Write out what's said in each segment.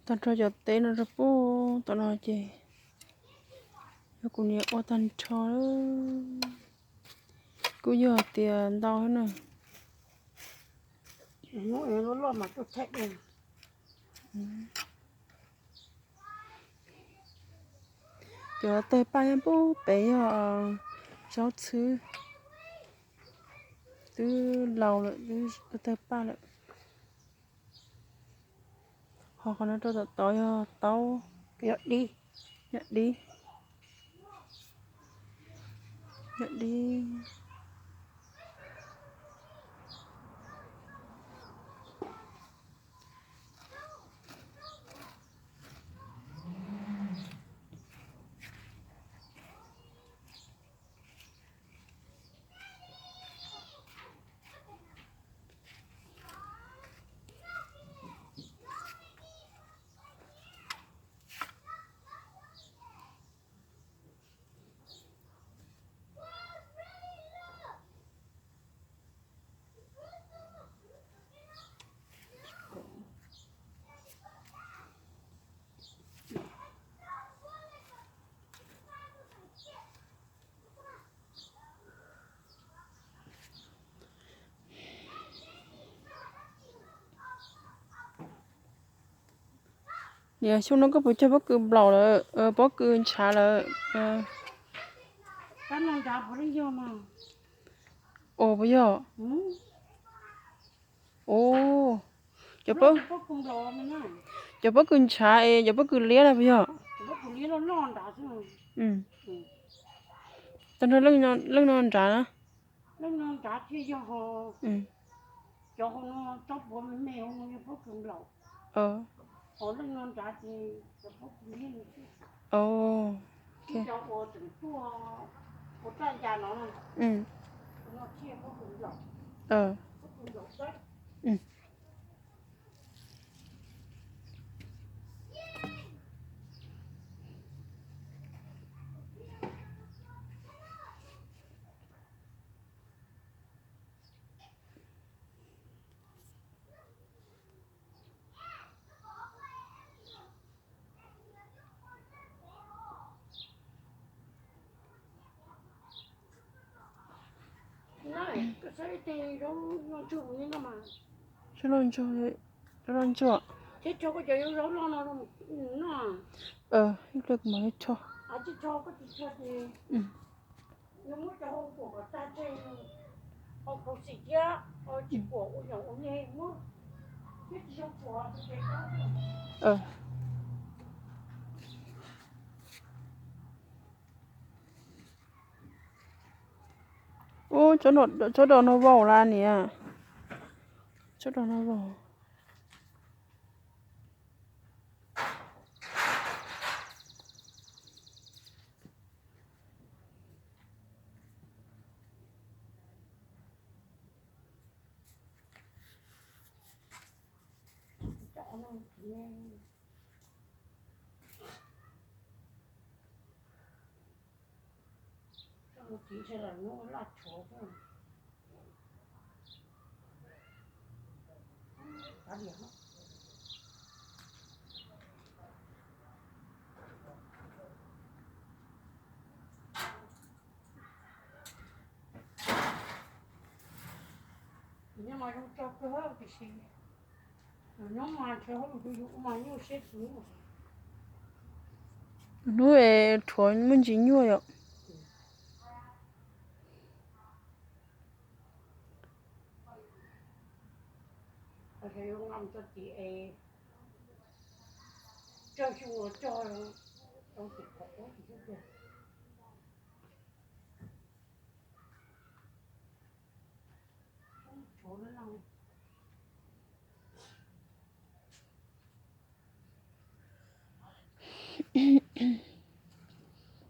Tag nrho cov teb no rau puag tom no ces yog kuv niam ua tag nrho lawm. Kuj yog tias ntau na. Cov tawg paj nyob pub pem yog zaub txhwb, twb laus lawm, twb tawg paj lawm. Ho qhov no rau tom tod yog taub, yog dib, yog dib, yog dib. Niam, xyoo no koj puas cog pob kws nplaum lawm, pob kws ntshav lawm? Ua puas yog? Cov pob kws ntshav es cov pob kws liab na puas yog? Tag nrho leej no nrad na. Zaub loj ntsuag, zaub loj ntsuag. Ib pliag kuv mam li rho. Ub, tsob dos no vau lawm niam. Tsob dos no vau. Hnub es rhuav muaj ntsis nyuaj yom.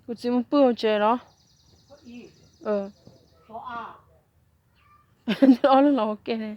Kuv txiv mus pw hauv tsev los? Ob leeg los ua ke ne.